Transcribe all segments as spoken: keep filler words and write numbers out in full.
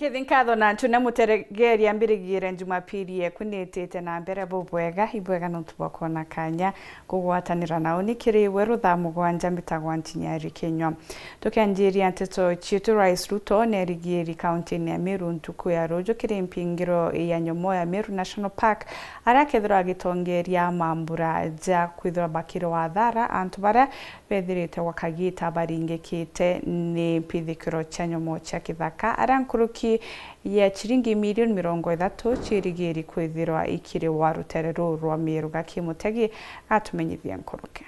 Kithi nkatho na ntune mutegeria mbirigiire Jumapili yeku nitite na mbere bubwega, ibwega nontu bwa kwona kanya kugwatanira na uni kiri we ruthaa mugwanja mbitagwa Ntinyari Kinywa. Tukianjiria nteto cietu, Rais Ruto nerigiri kaunti-ini ya Meru ntuku ya ruju kiri mpingiro ya nyomo ya Meru National Park, aria akethirwa agitongeria mambura ja kwithirwa bakiri wathara antu baria bethirite gwa kagiita baringikite ni mpithikiro cia nyomo cia kithaka, aria nkuruki ya ciringi milioni mirongo ithatu ciirigiri kwithirwa ikiriwa rutere ruu rwa Meru. Gaki Mutegi atumenyithia nkuruki.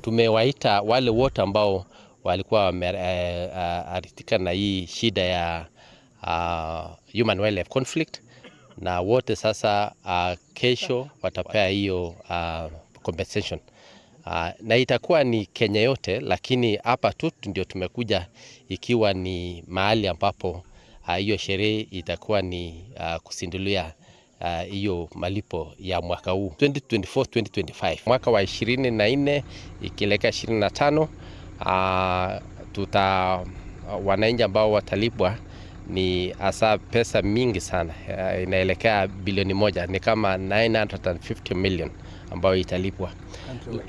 Tumewaita wale wote ambao walikuwa wame-, eh, ah, aritika na hii shida ya, ah, human wildlife conflict, na wote sasa, ah, kesho watapea hiyo, ah, compensation. Ah, na itakuwa ni Kenya yote, lakini hapa tu ndio tumekuja ikiwa ni mahali ambapo, ah, hiyo sherehe itakuwa ni, ah, kusindulia, ah, hiyo malipo ya mwaka huu, twenty twenty-four, twenty twenty-five. Mwaka wa ishirini na nne ikielekea ishirini na tano, ah, tuta-, wananchi ambao watalipwa ni hasa pesa mingi sana, eh, inaelekea bilioni moja, ni kama nine hundred and fifty million ambayo italipwa,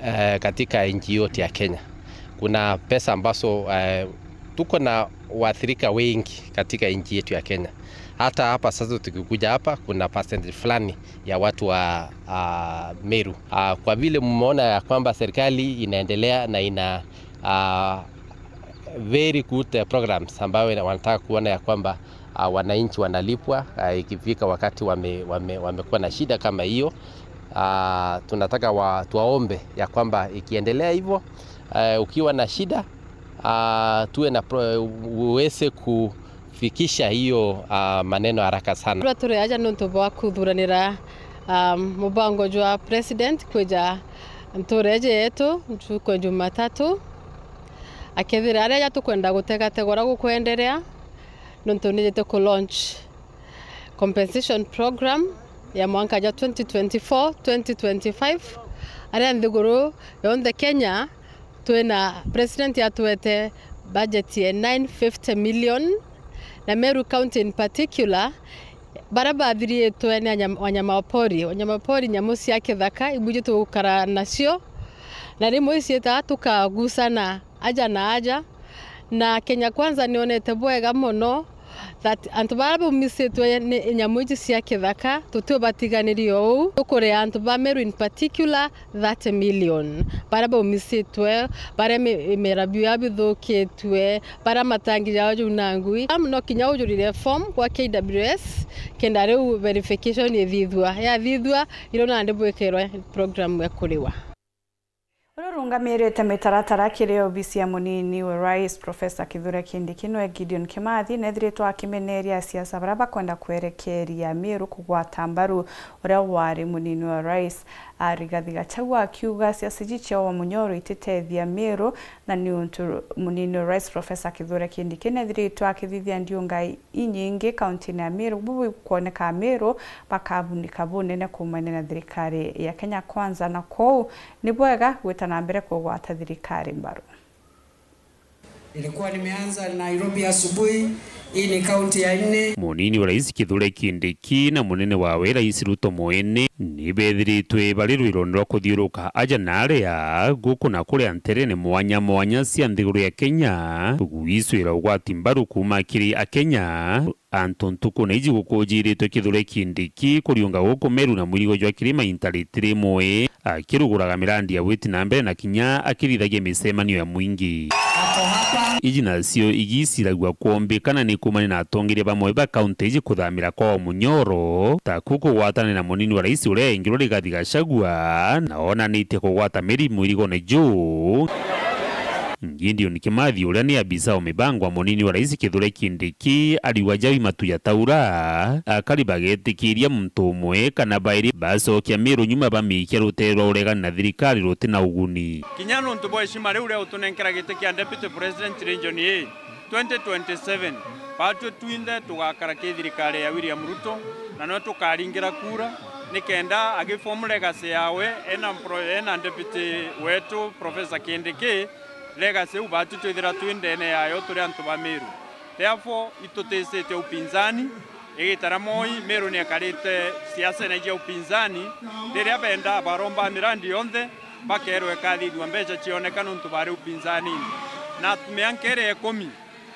eh, katika nchi yote ya Kenya. Kuna pesa ambazo, eh, tuko na waathirika wengi katika nchi yetu ya Kenya. Hata hapa sasa tukikuja hapa, kuna percentage fulani ya watu wa, ah, Meru. Ah, kwa vile mmeona ya kwamba serikali inaendelea na ina, ah, very good, eh, programs ambayo ina-, wanataka kuona ya kwamba, ah, wananchi wanalipwa, ah, ikifika wakati wame-, wame-, wamekuwa na shida kama hiyo. Ah, tunataka wa-, tuwaombe ya kwamba ikiendelea hivyo, eh, ukiwa na shida, ah, tuwe na pro-, uweze kufikisha hiyo, ah, maneno haraka sana. Turi aja nontu bwa kuthuranira, ah, mubango jwa president kwija ntuura iji yetu ntuku ya Jumatatu. Akethira aria aja tukwenda gutegategwa uria gukwenderea, nontu nijite ku launch compensation program ya mwanka jwa twenty twenty-four, twenty twenty-five, aria nthiguru yonthe Kenya twina president atwete budget ya nine fifty million, na Meru County in particular, baria bathiritwe ni anyam-, wanyama wa pori. Wanyama wa pori, nyamu cia kithaka, ibuji tugukara nacio, na rimwe iciitaga tukagucana aja na aja, na Kenya Kwanza nionete bwega mono that antu baria baumisitwe ni nyamu iji cia kithaka, tutiubatiganirie uu. Tukuria antu ba Meru in particular thirty million, baria baumisitwe, baria mi-, imera biao bithukitue, baria matangi jao jaunangui. Am-, no kinya ujurire form gwa K W S, kenda riu verification ithithua. Yathithua, iro nandi bwikirwe program ya kuriwa. Uria urungamirite mitaratara kiri obisi ya munini wa rais, Professor Kithure Kindiki, niwe Gideon Kimathi, nethiritwe akimeneria asiasa baria bakwenda kwerekeria Meru kugwata mbaru uria wari munini wa rais, a, Rigathi Gachagua, akiuga asiasa iji cia Wamunyoro ititethia Meru, na niuntu munini wa rais, Professor Kithure Kindiki, nethiritwe akithithia ndiunga inyingi kaunti-ini ya Meru, bu bikwoneka Meru bakabunika bunene kuumania na thirikari ya Kenya Kwanza, na kwou ni bwega gwita na mbere kugwata thirikari mbaru. Nilikuwa nimeanza Nairobi asubuhi, hii ni kaunti ya nne. Munini wa rais Kithure Kindiki na munene wawe rais Ruto mwene ni bethiritwe bari rwirone rwa kuthiuruka aja na aria, guku na kuria nterene mwanya mwanya cia nthiguru ya Kenya, gwicwira ugwati mbaru kuuma kiri Akenya. Antu ntukune iji gukujiritwe Kithure Kindiki kuriunga guku Meru na mwirigo jwa kirima intariti rimwe, akiruguraga mirandi ya gwiti na mbere na kinya akirithagia micemanio ya mwingi. Iji nacio igiciragua kwombikana ni kuumania na atongeria bamwe ba kaunti iji kuthamira kwao Munyoro, ta ku kugwatana na munini wa rais uria engirwe Rigathi Gachagua, na onanitie kugwata mirimu irigone juu. Gideon Kimathi, uria ni abisa wa mibango wa munini wa rais Kithure Kindiki, ariuga jau i matu jataura, akari bagetikiria muntu umwe kana bairi bacokia Meru nyuma bamiikia rutere rwa uregani na thirikari ruti na uguni. Kinya nontu bwa heshima riu ria utunenkera giti kia Deputy President Region A, twenty twenty-seven, batwi twinthe tugakara ki thirikari ya William Ruto, na nwe tukaringira kura, nikenda agiform legacy yawe ena pro-, ena deputy wetu Professor Kindiki, legacy iu batwi twithira twi ndene yayo turi antu ba Meru. Therefore, ituticitie upinzani, igita ria Moi, Meru ni ekarite siasene cia upinzani, riria benda baromba mirandi yonthe, bakerwa ikathithua mbeca cioneka nontu bari upinzanini. Na mianka iria ikumi,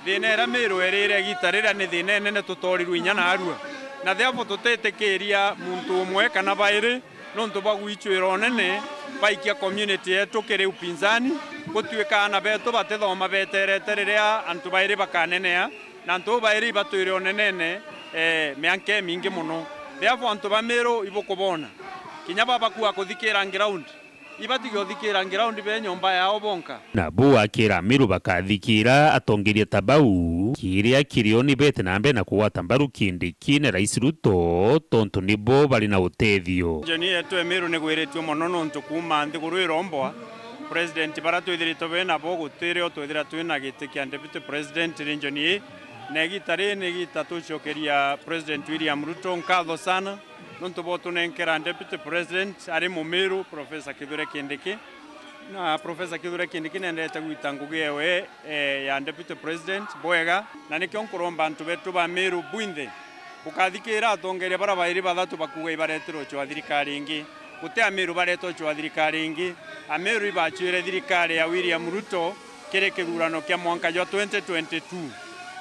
thina iria Meru erire igita riria ni thina inene tutorirwe inya narua. Na therefore tutitikiria muntu umwe kana bairi nontu bwa gwicwira unene baikia community yetu kiri upinzani, gutuika aana betu batithoma beterete riria antu bairi bakanenea, na antu bau bairi ibatwire unenene, eh, mianka imingi mono. Therefore antu ba Meru ibukubona, kinya babakua kuthikira ground, ibatige uthikira ground be nyomba yao bonka. Nabo akira Meru bakathikira atongeria ta bau, kiria kirio ni bete na mbere na kugwata mbaru Kindiki na Rais Ruto, tontu nibo bari na utethio. Region yetu ya Meru ni gwiritue mono nontu kuuma nthiguru irombwa, president bara twithiritwe be nabo gutiri o twithira twina giti kia deputy president region ii, na igita riri ni igita tucokeria President William Ruto nkatho sana. Nontu bwa utunenkera Deputy President ari Mumiru, Professor Kithure Kindiki. Na Professor Kithure Kindiki nendete gwita ngugi ewe, eh, ya Deputy President bwega, na nikio nkuromba antu betu ba Miru bwinthe, ukathikira atongeria bara bairi bathatu bakuuga ibareterwe ucwa thirikari ingi. Guti Amiru baretwa ucwa thirikari ingi. Amiru ibacwire thirikari ya William Ruto kiri kithurano kia mwanka jwa twenty twenty-two,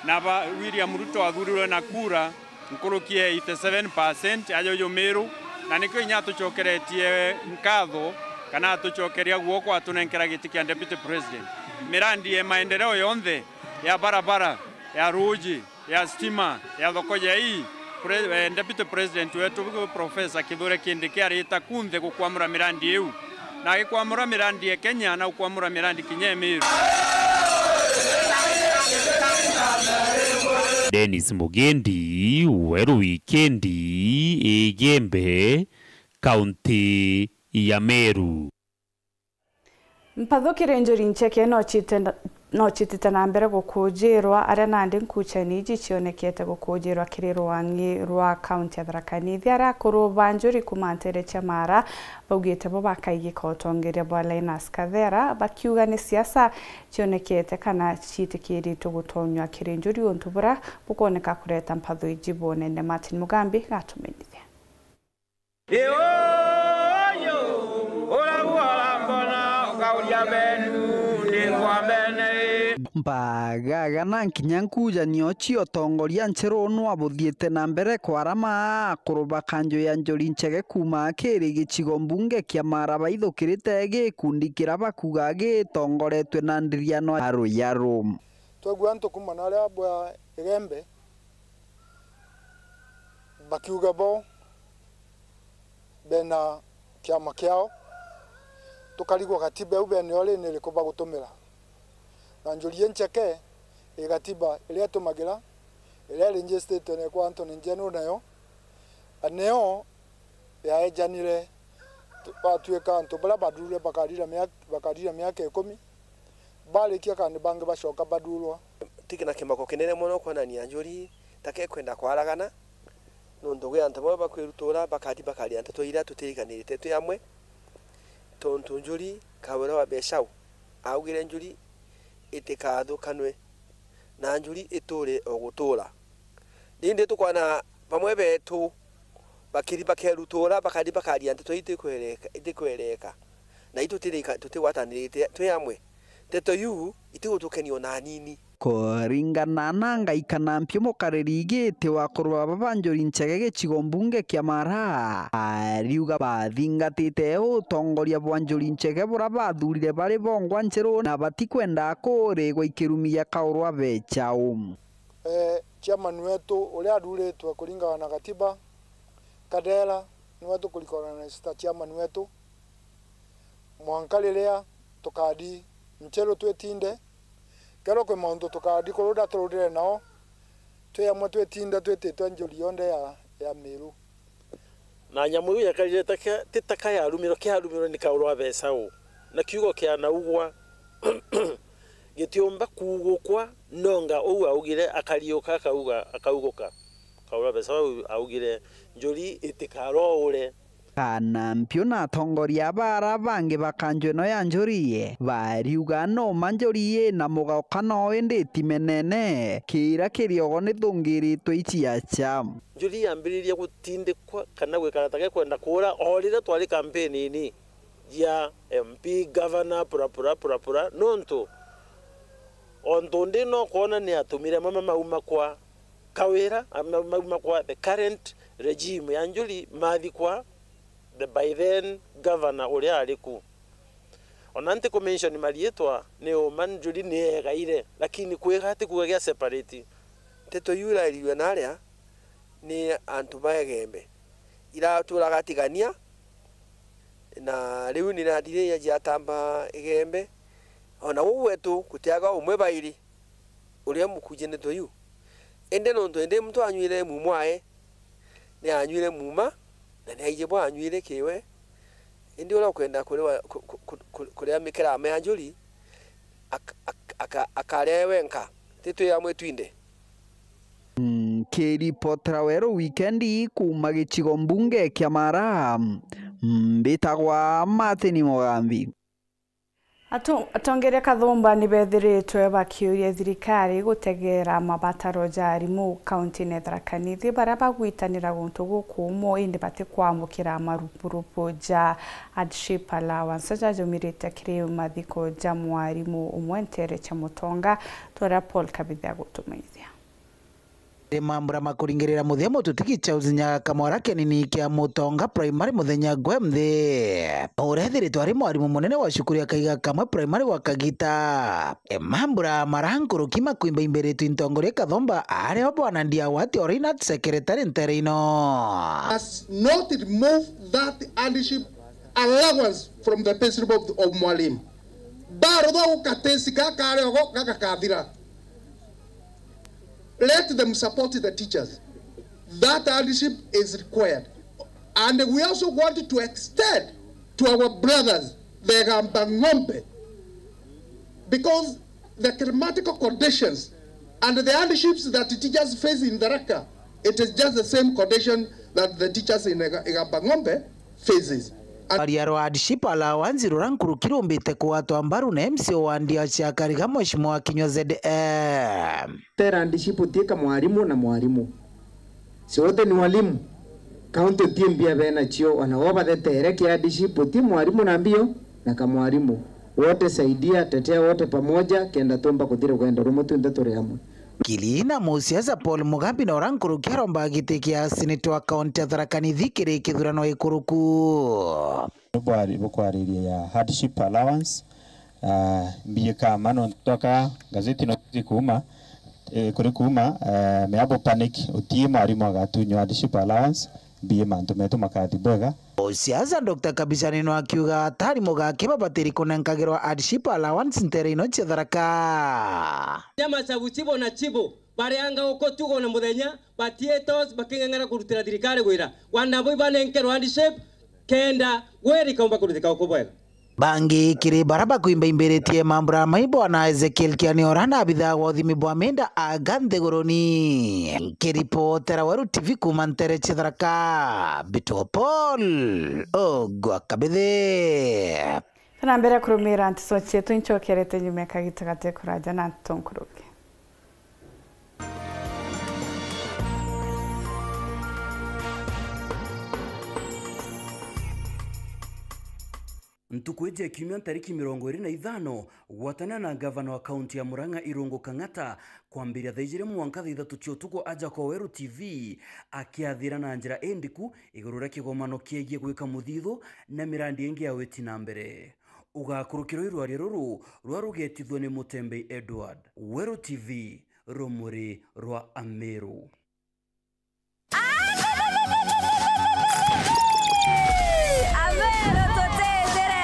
na ba William Ruto athurirwe na kura nkuruki ya eighty seven percent aja uju Miru, na nikio inya atucokeretie nkatho kana atucokeria guoko atunenkera giti kia Deputy President. Mirandi ya maendeleo yonthe, ya barabara, ya ruuji, ya stima, ya thoko ya ii, pre-, eh, Deputy President wetu Professor Kithure Kindiki arita kunthe gukwamura mirandi iu, na agikwamura mirandi ya Kenya na gukwamura mirandi kinya ya Miru. Dennis Mugendi, Weru Wikendi, Igembe, kaunti ya Meru. Mpatho kiri njuri ncheke no cite-, no citite na mbere gukujirwa, aria nandi nkuchani iji cionekete gukujirwa kiri rwang'i rwa kaunti ya Tharaka Nithi, aria akuru ba njuri kuuma ntere cia Mara baugite bo bakaigika utongeria bwa Linus Kathera, bakiuga ni siasa cionekete kana ciitikiritwe gutonywa kiri njuri, untu buria bukwoneka kureta mpatho iji bunene. Martin Mugambi gatumenyithia. Ĩ ũyũ ũragua ũrambona, ũkauria benu, ndĩ kwa bene ĩ. Mbagaga na nkinya nkujanio cia utongoria ncheru nwa buthiite na mbere kwarama, akuru ba kanjo ya njuri nchege kuuma kiri gicigo mbunge kia Mara baithukirite gikundi kiria bakuga gitongoretwe na Ndiriano ya Ruyaru. Twegua antu kuuma na aria bwa Igembe bakiuga bo bena kiama kiao, tukarigwa gatiba iu bena yo ri ni iriku bagutumira. Na njuri incheke, i gatiba iria itumagira, iria iregistated kwa Attorney General nayo, na niyo yaejanire, tu-, batuika antu baria bathurire bakarira mia-, bakarira miaka ikumi, barikia kandi bangi bacoka bathurwa. Ti na kimako kinene mono kwonania njuri ta kekwenda kwaragana, nontu gwi antu bamwe bakwirutura bakati bakaria nteto iria tutirikanirite twi amwe, tontu njuri Kawira wa Becau augire njuri itikathukanwe, na njuri iture o gutura. Indi tukwona bamwe betu bakiri bakerutura, bakari bakaria nteto itikwereka, itikwereka. Na itu tutirika-, tutigwatanirite twi amwe. Nteto iu itigutukenia ona anini. Kuringana na Ngaikana Mpio, mukariri giti wa kurwa baba njuri nchege gicigo mbunge kia Mara, ariuga bathingatite utongoria bwa njuri nchege bura bathurire bari bongwa ncheru na batikwenda kurigwa ikirumi gia Kaurwa Becau. Eh, chairman wetu uria athuritwe kuringana na gatiba, Kadela, niwe tukurecognize ta chairman wetu. Mwanka riria tukari ncheru twitinde, kethirwa kwi mauntu tukari kuruda turudire nao, twi amwe twitinde twititwe njuri yonthe ya, ya Miru. Na nyamu iu yakarire ta kia-, ti ta ka yarumirwe, kiarumirwe ni Kaurwa Becau, na kiugo kianaugwa gitiumba kuugukwa, nonga uu augire, akariuka, akauga, akauguka. Kaurwa Becau augire, njuri itikaroure. Kana mpio na atongoria bara bangi ba kanju ino ya njuri, bariuga no ma njuri ina mugao kana o indi itimenene, kiira kiriogo nithungiritwe iciaca. Njuri yambiririe gutindikwa kana gwikara ta gekwenda kuura o riria twari kampeni-ini cia M P, governor, pura, pura, pura, pura, nontu ontu ndi no kwona ni atumire mama mauma kwa Kawira, ama mauma kwa the current regime ya njuri, mathi kwa the by then governor uria ari ku. Ona nti ku mention mariitwa, ni uma njuri ni egaire, lakini kwiga ti kuuga gia separate. Nteto iu irairue naria ni antu ba Igembe iraturaga Tigania, na riu ni nathire ciatamba Igembe. Ona guu gwetu gutiaga umwe bairi uria mukuji nteto iu. Indi nontu indi muntu anyuire muuma wae, ni anyuire muuma, na ni aiji bwa anyuire kiwe. Indi uria ukwenda kuriwa, ku-, ku-, ku-, ku-, kuria mikerama ya njuri, ak-, ak-, aka-, akaria we wenka. Ti twi amwe twinde. Nkiripotera Weru Wikendi kuuma gicigo mbunge kia Mara, mbitagwa Martin Mugambi. Atu-, atongeria Kathumba ni bethiritwe bakiuria thirikari gutegera mabataro ja arimu kaunti-ini ya Tharaka Nithi, baria bagwitanira guntu gukuumo indi batikwamukira marupurupu ja hardship allowance jajumirite kiri mathiko ja mwarimu umwe nteere cia Mutonga, twara Paul Kabithe agutumeithia. Ri mambura ma kuringirira muthia mututiki Charles Nyaga Kamwara kianini kia Mutonga Primary muthenya gwe nthi. Uria ethiritwe ari mwarimu munene wa cukuru ya Kaiga Kamwe Primary gwa Kagita. E mambura mara nkuruki makuimbaimbiritwe i ntongoria Kathumba, ario bwana Ndiawati o Reinhard secretary nteere ino. Must not remove that hardship allowance from the payslip of, of mwalimu. Bado though katesi kaka leo gaka kathira. Let them support the teachers. That hardship is required. And we also want to extend to our brothers, the Gamba Ng'ombe, because the climatical conditions and the hardships that teachers face in Tharaka, it is just the same condition that the teachers in Iga-, Igamba Ng'ombe faces. Aria rwa hardship allowance rura nkuruki rumbite kugwatwa mbaru na M C A wa Ndia cia Kariga, Mheshimiwa Kinyua Z M. Tera hardship uti ka mwarimu na mwarimu. Si wote ni walimu. Kaunti uti mbia bena cio, ona wo bathetere kia hardship uti mwarimu na mbio na ka mwarimu. Wote saidia, tetea wote pamoja, kenda tumba kuthi rugendo rumwe twinthe turi amwe. Kili na musiasa Paul Mugambi na uria nkuruki aromba giti kia seneta wa kaunti ya Tharaka Nithi kiri kithurano gikuruku. Bwari-, bukwariria ya hardship allowance, ah, mbiye kama no ntoka gazeti no kuuma, eh, kuri kuuma, eh, meabo panic, utie mwarimu agatunywa hardship allowance, mbiye mantu metu makathi bwega. Siasa Doctor Kabicani no akiuga atari mugaki babatiri kunenkagirwa hardship allowance nteere ino cia Tharaka. Nyama cia Buchibo na Chibo bareanga uko tugo na muthenya, batietos baking'ang'ana kurutira thirikari wira. Wana bo ibanenkerwa hardship, kenda wira ikaumba kuruthika uko bwega. Bangi kiri bara bakwimba imbiritie mambura mai bwana Ezekiel Kianiora na abithaa wa uthimi bwa minda aga nthiguruni. Nkiripotera Weru T V kuuma nteere cia Tharaka, Mbitwa Paul Ogwa Kabithe. Tuna mbere kurumira nteto cietu, incokerete nyuma ya kagita gate kuraja na nteto nkuruki. Ntuku iji ya kiumia ntariki mirongo iri na ithano, gwatana na ngavana wa kaunti ya Murang'a Irungu Kang'ata, kwambiria thaa ijiri mwanka thaa ithatu cia utuku aja kwa Weru T V, akiathira na njira indiku iguru ria kigomano kiegie gwika muthithu na mirandi ingi ya witi na mbere. Ugakurukirwa i rwaria ruru rwa rugetithua ni Mutembei Edward. Weru T V, rumuri rwa Ameru. Ameru tutitire.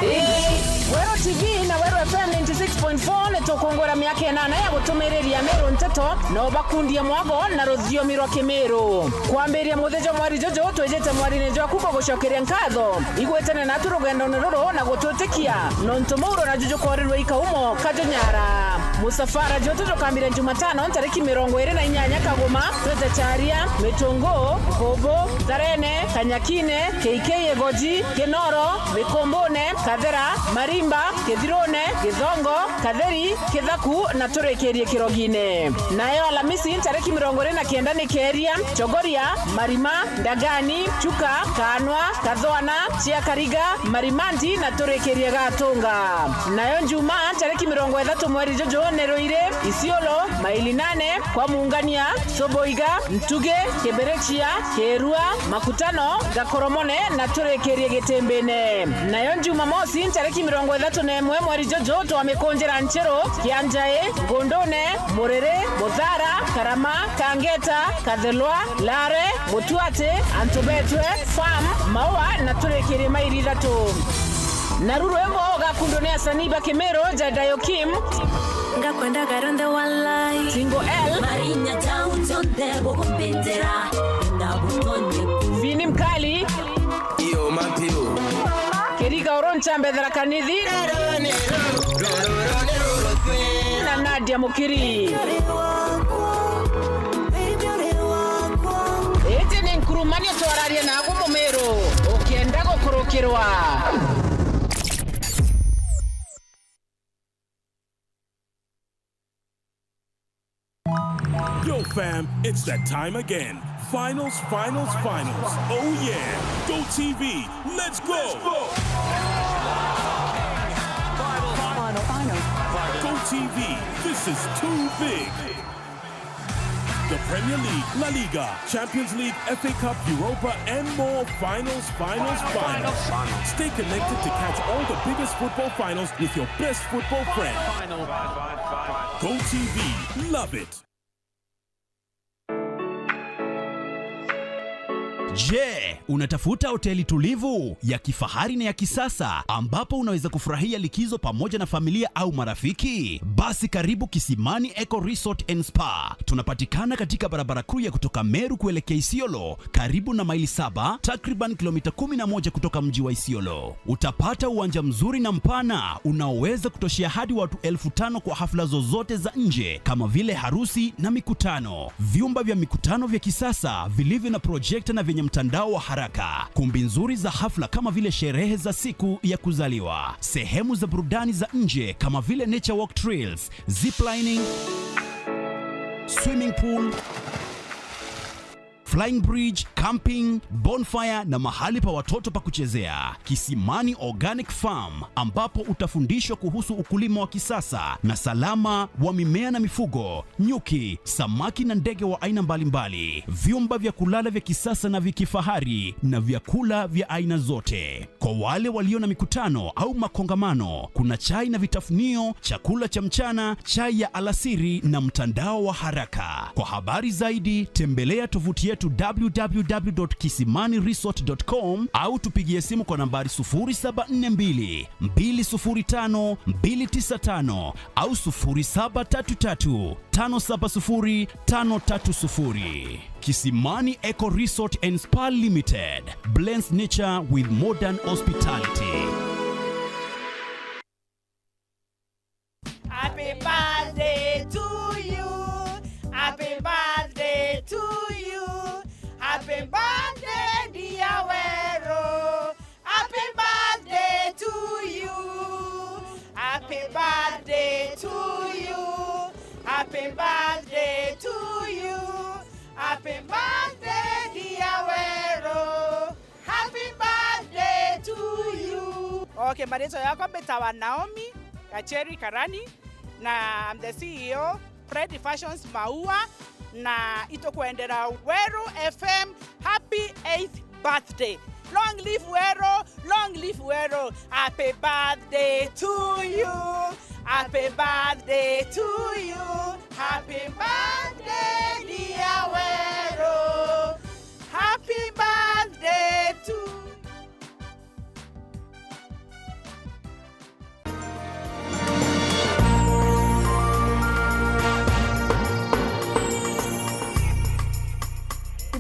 Ii, Weru T V na Weru F M ninety six point four ni tukungwira miaka inana ya gutumiriria Ameru nteto na ubakundia mwago na ruthiomi rwa Kimiru. Kwambiria muthenya mwari juju, twijite mwarine jwaku kwa gucokeria nkatho. Igwetene natu rugendone ruru na gutwitikia, nontu mauro na juju korirwe ikaumo kajunyara. Musafara jwetu jukambire Jumatano ntariki mirongo iri na inyanya Kaguma, twite Charia, Mitunguu, Mbubu, Tharene, Kanyakine, K K Igoji, Kinoro, Mikumbune, Kathera, Marimba, Kithirune, Githongo, Katheri, Kithaku na turikirie Kirogine. Nayo Alamisi ntariki mirongo iri na kenda ni Keria, Chogoria, Marima, Ndagani, Chuka, Kanwa, Kathwana, Chiakariga, Marimanti na turikirie Gatunga. Nayo Njuma ntariki mirongo ithatu mweri juju ni Ruiri, Isiolo, Maili Nane, kwa Muungania, Soboiga, Ntugi, Kibirichia, Kirua, Makutano, Gakoromone na turikirie Gitimbine. Nayo Jumamosi ntariki mirongo ithatu na imwe mweri juju twamikunjira Nchiru, Kianjai, Ngundune, Muriri, Muthara, Karama, Kangeta, Kathelwa, Lare, Mutuati, Antu Betwe, Farm, Maua na turikirie Maili Ithatu. Naru rwimbo ugakundwa ni asanii ba Kimiru, Jadayo Kim, Ngakwendaga rionthe walai. Single L, Marinya jau jonthe bugumbindira, na butonye ku. Vini Mkali, Iyo, Matthew. Kiriga Oroncha Mbethera Kanithi, na Nadia Mukiri. Iti ni nkurumanio twararia naku Mumiru, ukienda gukurukirwa. Yo, fam, it's that time again. Finals, finals, finals. Oh, yeah. Go T V, let's go. Go T V, this is too big. The Premier League, La Liga, Champions League, F A Cup, Europa, and more. Finals, finals, finals. Stay connected to catch all the biggest football finals with your best football friend. Go T V, love it. Je, unatafuta hoteli tulivu, ya kifahari na ya kisasa ambapo unaweza kufurahia likizo pamoja na familia au marafiki? Basi karibu Kisimani Eco Resort and Spa. Tunapatikana katika barabara kuu ya kutoka Meru kuelekea Isiolo, karibu na Maili Saba, takriban kilomita kumi na moja kutoka mji wa Isiolo. Utapata uwanja mzuri na mpana unaoweza kutoshea hadi watu elfu tano kwa hafla zozote za nje kama vile harusi na mikutano. Vyumba vya mikutano vya kisasa vilivyo na projekta na vyenye mtandao wa haraka. Kumbi nzuri za hafla kama vile sherehe za siku ya kuzaliwa. Sehemu za burudani za nje kama vile nature walk trails, ziplining, swimming pool, flying bridge, camping, bonfire na mahali pa watoto pa kuchezea. Kisimani Organic Farm, ambapo utafundishwa kuhusu ukulima wa kisasa na salama wa mimea na mifugo, nyuki, samaki na ndege wa aina mbalimbali, vyumba vya kulala vya kisasa na vya kifahari na vyakula vya aina zote. Kwa wale walio na mikutano au makongamano, kuna chai na vitafunio, chakula cha mchana, chai ya alasiri na mtandao wa haraka. Kwa habari zaidi, tembelea tovuti yetu w w w dot kisimani resort dot com au tupigie simu kwa nambari sufuri saba nne mbili, mbili sufuri tano, mbili tisa tano au sufuri saba tatu tatu, tano saba sufuri, tano tatu sufuri. Kisimani Eco Resort and Spa Limited blends nature with modern hospitality. Happy birthday to you. Happy birthday to you. Happy birthday, dear Wero. Happy birthday to you. Happy birthday to you. Happy birthday to you. Happy birthday, dear Wero. Happy birthday to you. Okay, maritwa yakwa mbitawa Naomi Kacheri Karani, na I'm the C E O Pride Fashions Maua, na itukwendera Weru F M happy eighth birthday. Long live Weru, long live Weru. Happy birthday to you. Happy birthday to you. Happy birthday, dear Weru. Happy birthday to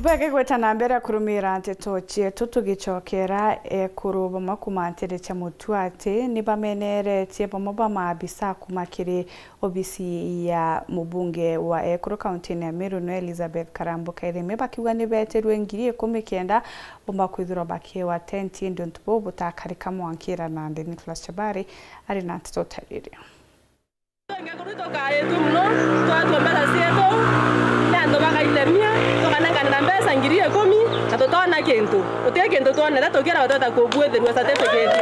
Bwege gweta na mbere kurumira nteto cietu, tugicokera ekuru bamwe kuma ntere cia Mutuati ni bameneretie bamwe ba maabisa kuma kiri obisi ya mubunge wa ekuru kaunti-ini ya Meru, nwe Elizabeth Karambu Kaireme, bakiuga ni beterwe ngiri ikumi kenda bomba kwithirwa bakiewa tenti, indi untu buu butakarika mwankira nandi. Nicholas Chabari ari na nteto utariria. Twenge kuru tukaitwe mono, twatwa mbeca cietu ni antu bakailemia, tukanenganira mbeca ngiri ikumi na tutona kintu. Uti kintu twonere tukira tweta kubwithirua certificate yetu.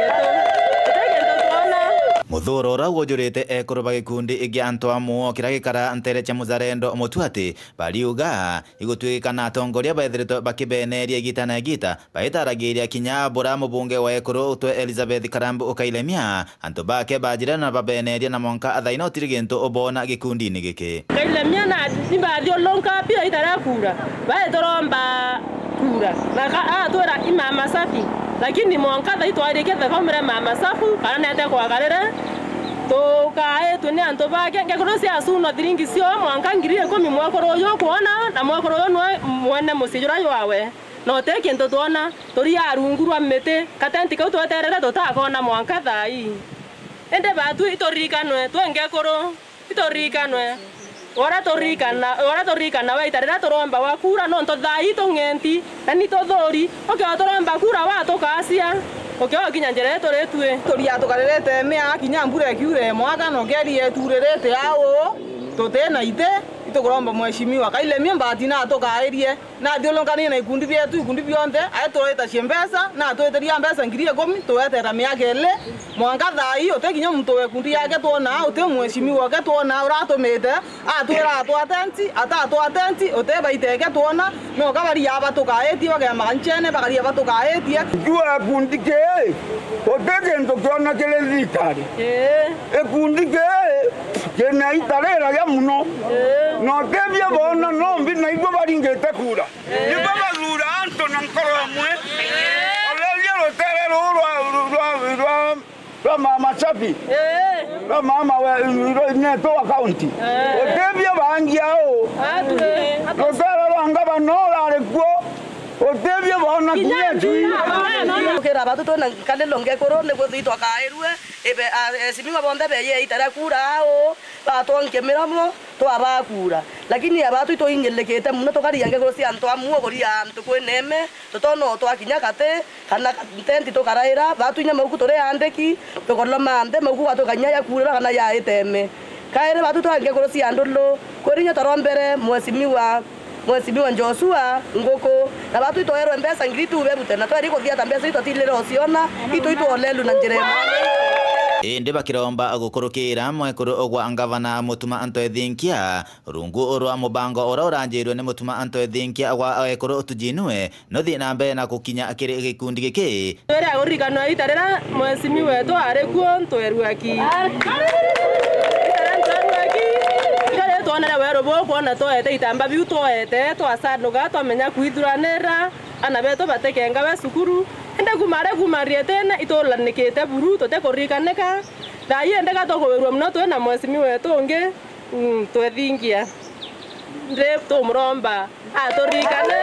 Uti kintu twona. Muthuro uria wujurite ekuru ba gikundi kia antu a muo kiria gikara ntere cia Muzalendo Mutuati bariuga igutwikana atongoria bethiritwe bakibeneria igita na igita, baitaragiria kinya bura mubunge wa ekuru utwe Elizabeth Karambu Ukailemia, antu bake bajire na babeneria na mwanka thaino utiri gintu ubona gikundini giki. Ukailemia na ni bathiurunka pia itara kura, baeturomba kura, na ka atwira i mama safi, lakini mwanka thai twarikie thakaumire mama safu, kana nete kwagarire, tukaitwe ni antu bake, ngekuru cia suno thiringi cio mwanka ngiri ikumi mwekuru uyu ukwona, na mwekuru uyu nwe mwene mucii jura jwawe. Na uti kintu twona, turi a rungu rwa miti, katenti kau tweterere tutakona mwanka thaa ii. Indi batu ituririkanwe, twi ngekuru, ituririkanwe. Uria turirikana, uria turirikana weta riria turombawa kura, nontu thaa ii tung'enti, na ni tuthuri, ukio turomba kura watukacia, ukio ukinya njira ii turi tui. Turia tukaririte mia, kinya mbura ikiura mwaka, na ukeria ituririte au, tuti na iti, itukuromba mheshimiwa Kailemia mbati na atukairie. Nathiurunkanire na ikundi bietu, ikundi bionthe, ae turetacie mbeca, na atwetiria mbeca ngiri ikumi, tuetera miaka ili, mwanka thaa ii, uti kinya muntu wa ikundi yake twona, uti mheshimiwa wake twona, uratumite, atwira atwa tenti, atatwa tenti, uti baita yake twona, no kabaria batukaitie, bagema nchene, bakaria batukaitie. Jua ikundi kii, uti kintu kiona kiri thirikari. Ii. Ikundi kii, kina itarira ya muno. Ii. Na uti bio bona, no mbi na igwe baringite kura. Nibo bathuura antu na nkoro imwe. Oreria rutere ruu rwa, rwa, rwa, rwa mama Chabi. Rwa mama we, rwa netu wa county. Utibio bangi au. Rutere rwa ngavana urari kuo. Utibio bona kinya kinya chui. Ukira batu twina nkalilo ngekuru niguo thitwa kairue. Ibe, a, esimiwa bonthe beye itara kura au. Batwonkie miromo, twabaa kura. Lakini abatwi twinyirikite mono, tukarigia ngekuru cia antu amwe, kuria antu kwi neeme, tutona o twakinya kati, kana ka-, ntenti tukaraira, batwi inya mauku turi aandiki, tukoloma nthi, mauku gwatuika kinya ya kuurira kana ya iteme. Kairi batwi twa ngekuru cia ndulu, kwiri inya twarombere mheshimiwa, mheshimiwa Joshua Nguku, na batwi twaerwe mbeca ngiri tu berute, na tweri kuthiata mbeca itu twatilire uciona, itu itwolelu na njira imwe. Indi bakiromba gukurukira mwekuru gwa ngavana Mutuma Anto Ethinkia, rungu rwa mubango uria uranjirwe ni Mutuma Anto Ethinkia gwa ekuru tujinue, nuthi na mbere na gukinya kiri gikundi giki. Twere agurikanwa ita riria mheshimiwa wetu ari kuo Ntweruaki. Ita riria Ntweruaki, ita riria twonere weru buu kwona twoete itamba biu twoete, twasanduka, twamenya kwithuranira, ana betu batikengawe cukuru. Indi kuma aria kuma rietene itulanikite buru, tutikurikanika. Thaa ii indi ga tukuwirua mono twi na mheshimiwa wetu ungi, mm, Twethingia. Ndi tumuromba aturikane,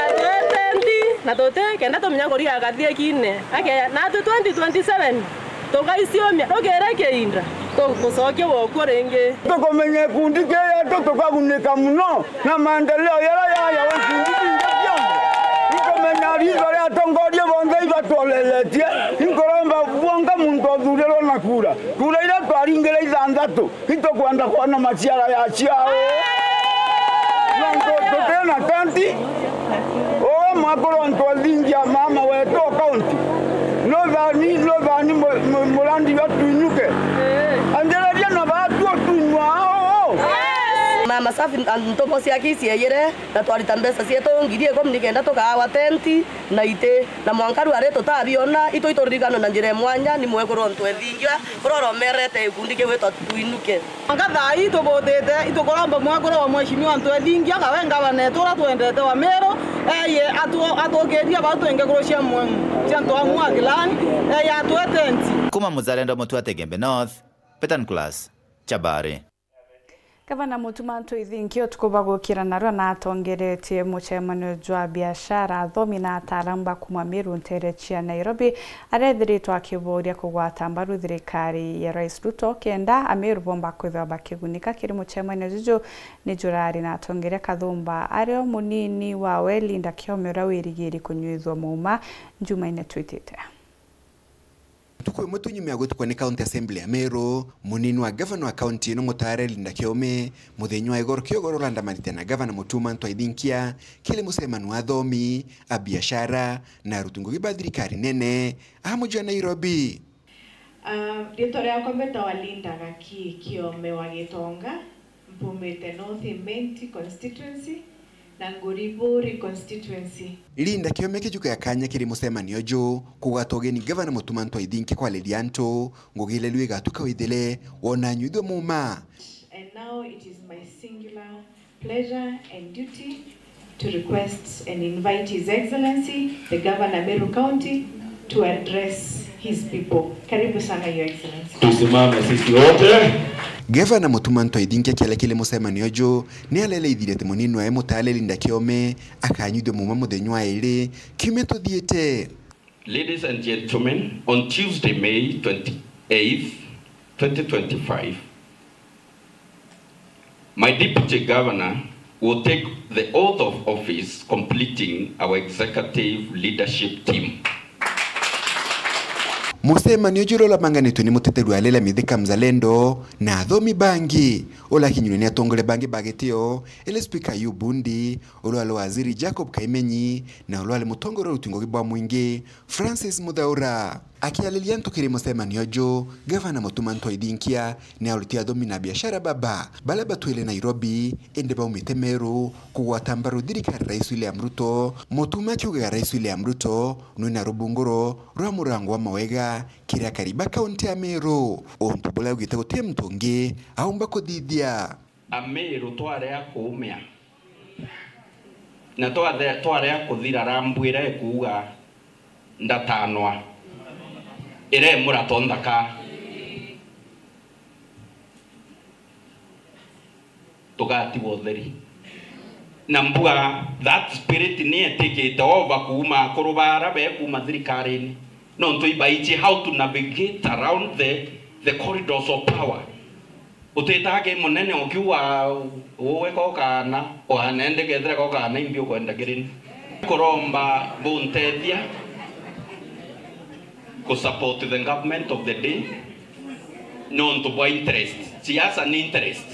atwete nthi, na tuti kenda tumenya kuria akathie kine. Ake, natwi twenty twenty-seven, tugaiciumia, rukire kiinda, tugucokia wokuo ringi. Tukumenya ikundi kii yetu tukagunika mono na maendeleo yara yaya wa ikundi bingi bionthe. Ikumenya riitho ria atongoria bonthe ibatworeretie, inkuromba bwonka muntu athurirwe na kura. Kura iria twaringire ithanthatu, itukwenda kwona maciara ya ciao. Nontu tutina tenti, uwe mwakuru Anto Ethingia mama wetu o county. Nuthani, nuthani mu-, mu-, murandi jwa Twinyuke. Anjiriria na batu tunywa ao. Mama Safi, ntobo ciake icieyire, na twarita mbeca cietu ngiri ikumi nikenda tukaawa tenti na iti. Na mwanka riu ari tutabiona, itu ituririkanwe na njira ya mwanya ni mwekuru Anto Ethingia, uria uromerete gikundi kiu gitwa Twinuke. Mwanka thaa ii tubutite, itukuromba mwekuru wa mheshimiwa Anto Ethingia, kawe ngavana etu uria twendete wa Meru, eye atu-, atukirie bau twinge kuru cia mwe-, cia antu amwe a clan, eye atwete nti. Kuma Muzalendo Mutua Tegembe North, Peter Nicholas, Chabari. Gavana Mutuma M'Ethingia utuku bwa gukira narua natongeretie mucemanio jwa biashara, athomi na ataalamu ba kuuma Meru nteere cia Nairobi, aria ethiritwe akiboria kugwata mbaru thirikari ya Rais Ruto kenda Ameru bomba kwithirwa bakigunika kiri mucemanio juju. Ni jurari na atongeria Kathumba, ario munini wawe Linda Kiome uria wirigiri kunyuithua muuma njumaine twitite. Ntuku imwe tu nyuma ya gwitukwa ni County Assembly ya Meru, munini wa gavana wa county ino Mutare Linda Kiome, muthenya wa igoro kiogoro urandamanite na gavana Mutuma M'Ethingia kiri mucemanio wa athomi, a biashara na aruti ngugi ba thirikari nene a muji wa Nairobi. Ah, riitwa riakwa mbitawa Linda Gaki Kiome wa Gitonga, mpumite North Imenti constituency na Nguriburi constituency. Linda Kiome akijukia kanya kiri mucemanio uju kugwata ugeni gavana Mutuma M'Ethingia kwariria antu ngugi iria riu igatuka withire wona anyuithua muuma. And now it is my singular pleasure and duty to request and invite His Excellency, the Governor Meru County, to address his people. Karibu sana, Your Excellency. Tusimame sisi wote. Gavana Mutuma M'Ethingia akiaria kiri mucemanio uju, ni areleithirie ati munini wae Mutare Linda Kiome akanyuithua muuma muthenya wa iri kiumia tuthiite. Ladies and gentlemen, on Tuesday, May twenty-eighth, twenty twenty-five, my deputy governor will take the oath of office, completing our executive leadership team. Mucemanio uju uria urabanganitwe ni muteteri wa Raila Mithika Mzalendo na athomi bangi, uria akinyirwe ni atongoria bangi ba gitio, iri Speaker Ayub Bundi, uria wari waziri Jacob Kaimenyi, na uria wari mutongoria wa uruti ngugi bwa mwingi Francis Muthaura. Akiariria antu kiri mucemanio uju, gavana Mutuma M'Ethingia ni auritie athomi na biashara baba baria batwire Nairobi indi baumite Meru kugwata mbaru thirikari Rais William Ruto. Mutuma akiugaga Rais William Ruto nwina rubunguro rwa murango wa mawega kiri akari ba kaunti ya Meru, untu buria augite guti muntu ungi aumba kuthithia. Ameru twarega kuumia na twathe-, twarega kuthira, rambu iria ikuuga ndatanwa, iria imurato nthaka, tugatigwa utheri. Na mbua, that spirit ni etikite over kuuma akuru bara be kuuma thirikarine. Nontu ibaitie how to navigate around the, the corridors of power. Utitaga ki munene ukiuga, "Uwe ko kaana, ugaana indi kethira ko kaana imbi ukwenda kiri ni." Kuromba buntethia ku support the government of the day, nontu bwa interest. Siasa ni interest.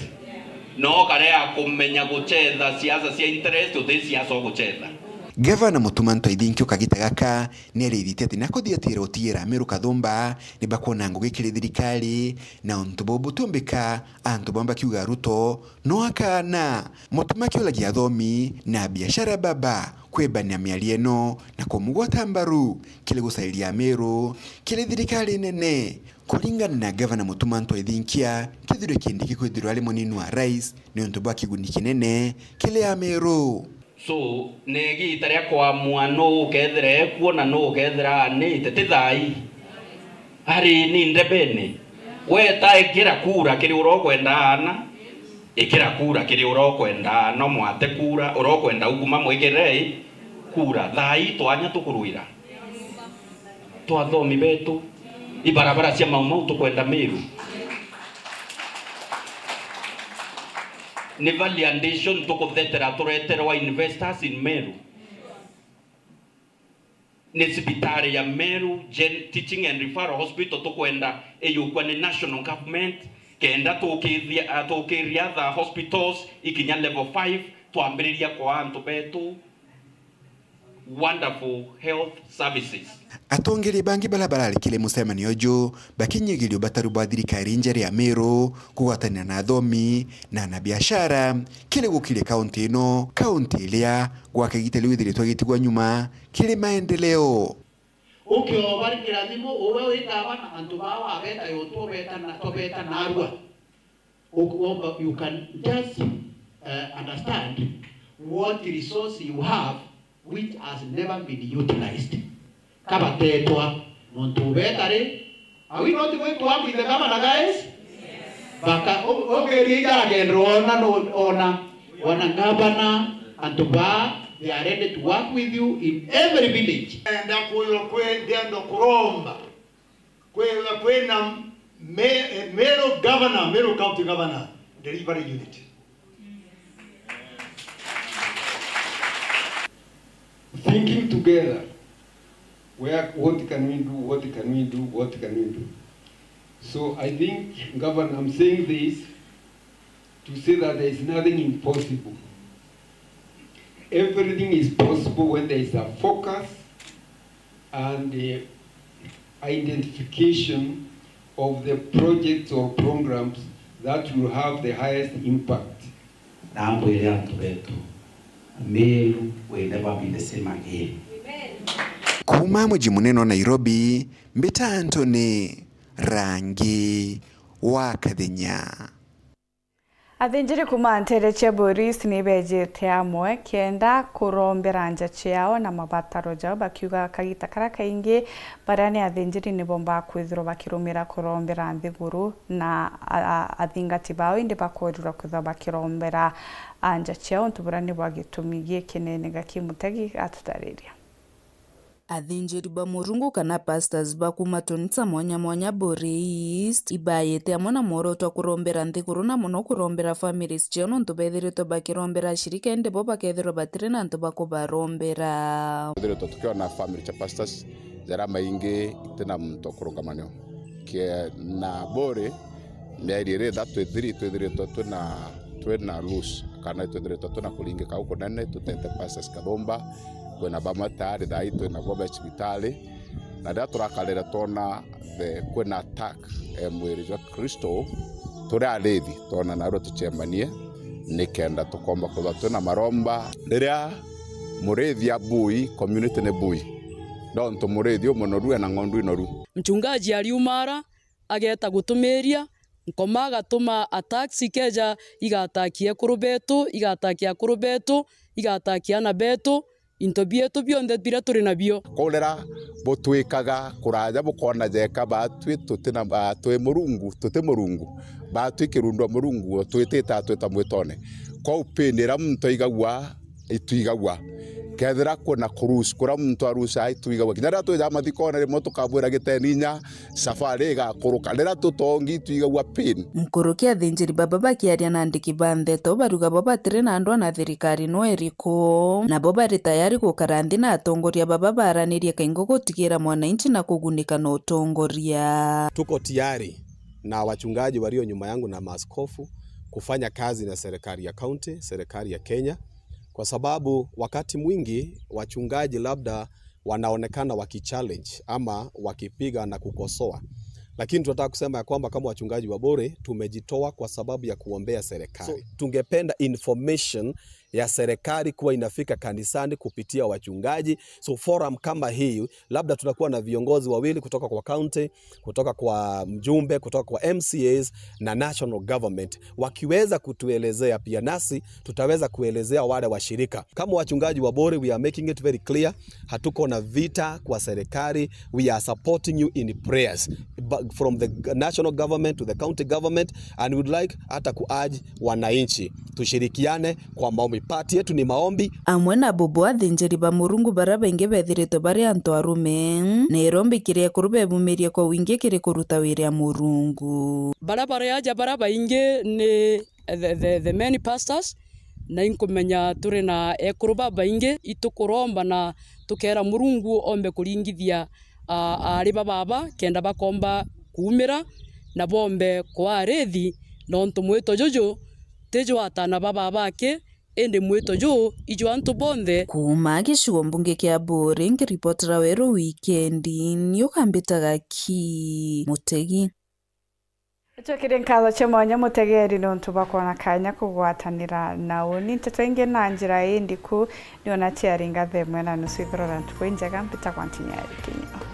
No karea kumenya guchetha siasa cia interest, uti siasa uguchetha. Gavana Mutuma M'Ethingia ukagita gaka ni arithitie ati nakuthiatira utigira Ameru Kathumba ni bakwona ngugi kiri thirikari, na untu buu butumbika, antu bamwe bakiuga Ruto no akaana. Mutuma akiuragia athomi na biashara baba kwibania miario ino na kumugwata mbaru kiri gucariria Ameru kiri thirikari nene. Kuringana na gavana Mutuma M'Ethingia, kithirio kindi gikwithirwa ari munini wa rais ni untu bwa kiguni kinene kiri Ameru. So, ni igiita ria kwamua nuu ukethira ekuo na nuu ukethira aanite, ti thaai? Ari ni ndebene. Weta ikira kura kiri uria ukwenda aana, ikira kura kiri uria ukwenda aana, umwate kura, uria ukwenda ukuma mwikirei kura. Thaai twanya tukurwira. Twathomi betu, ibarabara cia Mau Mau tukwenda Meru. Ni validation tukuthetera tureterwa investors in Meru. Ni cibitari ya Meru Gen-, Teaching and Referral Hospital tukwenda iyukwa ni national government, kenda tukithia, tukiria other hospitals ikinya level five, twambiriria kwa antu betu wonderful health services. Atongeria bangi baria barari kiri mucemanio uju bakinyigiria ubataru bwa thirikari njeru ya Meru kugwatanira na athomi na anabiashara kiri gukiria kaunti ino, kaunti iria gwaka igiita riu ithiritwe igitigwa nyuma kiri maendeleo. Ukiobarikira thimu, uwe wi gavana, antu baa wabeta yo twobeta na, twobeta narua. Ukwomba, you can just, uh, understand what resource you have which has never been utilized. Kabatetwa, nontu ubeta ri, are we not going to work with the governor, guys? Baka, o-, ogeria ija agendera ona no, ona, ona ngavana, antu ba, they are ready to work with you in every village. Ndenda kwithirwa kwi, ndenda kuromba, kwithirwa kwina me-, Meru governor, Meru county governor, delivery unit. Thinking together, where, what can we do, what can we do, what can we do? So I think, Governor, I'm saying this to say that there is nothing impossible. Everything is possible when there is a focus and, uh, identification of the projects or programs that will have the highest impact. Na mbwire antu betu, Meru will never be the same again. Kuuma muji munene wa Nairobi, mbita Anthony Rangi wa Kathenya. Athinjiri kuuma nteere cia borisi ni beejite amwe kenda kurombera nja ciao na mabataro jao, bakiuga kagita karia kaingi baria ni athinjiri ni boombaga kwithirwa bakirumira kurombera nthiguru na a-, a-, athingati bao, indi bakoorirwa kwithirwa bakirombera, a, nja ciao, untu buria ni bwa gitumi gikinene. Gaki Mutegi atutariria. Athinjiri ba Murungu kana pastors ba kuuma tunisa mwanya mwanya Buuri East ibaite amwe na mworoto wa kurombera nthiguru na mono kurombera families ciao, nontu bethiritwe bakirombera ashirika indi bo bakethirwa batiri na antu ba kubarombera. Twithiritwe tukiona family cha pastors jaria maingi itina muntu wa kurungama nio. Ke-, na Buuri, mieri iri ithatu ithiri, twithiritwe twina, twina loss, kana twithiritwe twina kuringika gukunene, tutete pastors kathumba, kwina bamwe tayari thaa ii twina bo be cibitari, na riria turakarire twona the, kwina attack, eh, mwiri jwa Kristo, turi arithi, twona nario tucemanie, nikenda tukomba kwithirwa twina maromba. Riria murithi a Buuri, community ni Buuri, nontu murithi umunoru ena ng'ondu inoru. Mchungaji ariumara, ageeta gutumiria, Nkoma agatuma attacks ikeeja, igatakia ekuru beetu, igatakia akuru beetu, igatakia aana beetu, into bieetu bionthe biria turi nabio. Kurera butwikaga kuraaja bukoona jeeka baatwi tuti na, ba-, twi Murungu, tuti Murungu, baatwi kirundwa Murungu, twitite atwita mwitone. Kwou pain iria muntu aigagua, itwigagua. Kethira kwina kurusi, kuria muntu arusaa, itwigagua. Kinya riria twijaga mathikone, rimwe tukabwira giteni inya, safari igakuruka. Riria tutongi, itwigagua pain. Nkuruki athinjiri baba bakiaria na andiki ba ndeto, baruga bo batiri na ndwa na thirikari no iriku. Nabo bari tayari gukara nthi na atongoria baba baranirie kaingi gutigira mwananchi na kugunika na utongoria. Tuko tayari na wachungaji walio nyuma yangu na maaskofu kufanya kazi na serikali ya county, serikali ya Kenya, kwa sababu wakati mwingi wachungaji labda wanaonekana wakichallenge ama wakipiga na kukosoa. Lakini tunataka kusema ya kwamba kama wachungaji wa Buuri tumejitoa kwa sababu ya kuombea serikali. So, tungependa information ya serikali kuwa inafika kanisani kupitia wachungaji. So, forum kama hii, labda tunakuwa na viongozi wawili kutoka kwa county, kutoka kwa mjumbe, kutoka kwa M C As na national government, wakiweza kutuelezea pia, nasi tutaweza kuelezea wale washirika. Kama wachungaji wa Buuri, we are making it very clear, hatuko na vita kwa serikali. We are supporting you in prayers, but from the national government to the county government, and we would like hata ku-urge wananchi tushirikiane kwa maombi. Part yetu ni maombi. Amwe na bubu, athinjiri ba Murungu baria baingi bethiritwe bari antu arume, na irombikire ekuru bebumirie kwa wingi kiri kuruta wira ya Murungu. Baria bari aja baria baingi ni the, the, the many pastors, na inkumenya turi na ekuru babaingi, itukuromba na tukeera Murungu ombe kuringithia, a, aari ba baba, kenda bakomba kuumira na bombe kwaa arithi, nontu mwito juju ti jwa atana ba baba aki, indi mwito juu i jwa antu bonthe. Kuuma gicigo mbunge kia Buuri, nkiripotera Weru Wikendi, ni ukambitaga ki Mutegi. Icokere nkatho cia mwanya mutegeri nontu bwa kwona kanya kugwatanira na uni. Nteto ingi na njira indiku, niona ciaringa thaa imwe na nusu ithirora ntuku injega, mbitagwa Ntinyari Kinyua.